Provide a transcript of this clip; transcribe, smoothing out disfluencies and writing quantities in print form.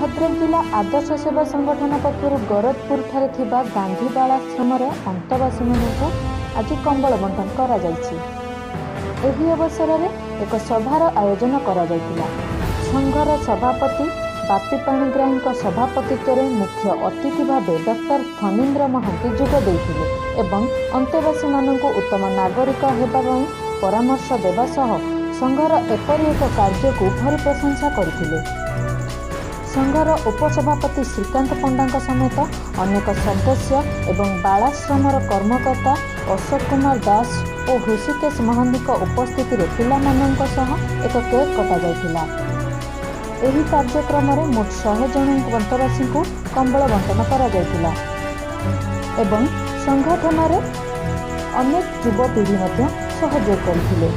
ଭଦ୍ରକ ଜିଲ୍ଲା ଆଦର୍ଶ ସେବା ସଂଗଠନ ପକ୍ଷରୁ ଗରଦପୁରଠାରେ ଥିବା ଗାନ୍ଧୀ ବାଳାଶ୍ରମରେ ଅନ୍ତେବାସୀମାନଙ୍କୁ ଆଜି କମ୍ବଳ ବଣ୍ଟନ କରାଯାଇଛି। ଏହି ଅବସରରେ ଏକ ସଭାର ଆୟୋଜନ କରାଯାଇଥିଲା। ସଂଘର ସଭାପତି ବାପି ପାଣିଗ୍ରାହୀଙ୍କ ସଭାପତିତ୍ୱରେ ମୁଖ୍ୟ ଅତିଥି ଭାବେ ଡକ୍ଟର ଫଣୀନ୍ଦ୍ର ମହାନ୍ତି ଯୋଗ ଦେଇଥିଲେ ଏବଂ ଅନ୍ତେବାସୀମାନଙ୍କୁ ଉତ୍ତମ ନାଗରିକ ହେବା ପାଇଁ ପରାମର୍ଶ ଦେବା ସହ ସଂଘର ଏପରି ଏକ କାର୍ଯ୍ୟକୁ ଭୂୟସୀ ପ୍ରଶଂସା କରିଥିଲେ। ସଂଘର ଉପସଭାପତି ଶ୍ରୀକାନ୍ତ ପଣ୍ଡାଙ୍କ ସମେତ ଅନେକ ସଦସ୍ୟ ଏବଂ ବାଳାଶ୍ରମର କର୍ମକର୍ତ୍ତା ଅଶୋକ କୁମାର ଦାସ ଓ ହୃଷିକେଶ ମହାନ୍ତିଙ୍କ ଉପସ୍ଥିତିରେ ପିଲାମାନଙ୍କ ସହ ଏକ କେକ୍ କଟାଯାଇଥିଲା। ଏହି କାର୍ଯ୍ୟକ୍ରମରେ ମୋଟ 100 ଜଣ ଅନ୍ତେବାସୀଙ୍କୁ କମ୍ବଳ ବଣ୍ଟନ କରାଯାଇଥିଲା ଏବଂ ସଂଗଠନରେ ଅନେକ ଯୁବପିଢ଼ି ମଧ୍ୟ ସହଯୋଗ କରିଥିଲେ।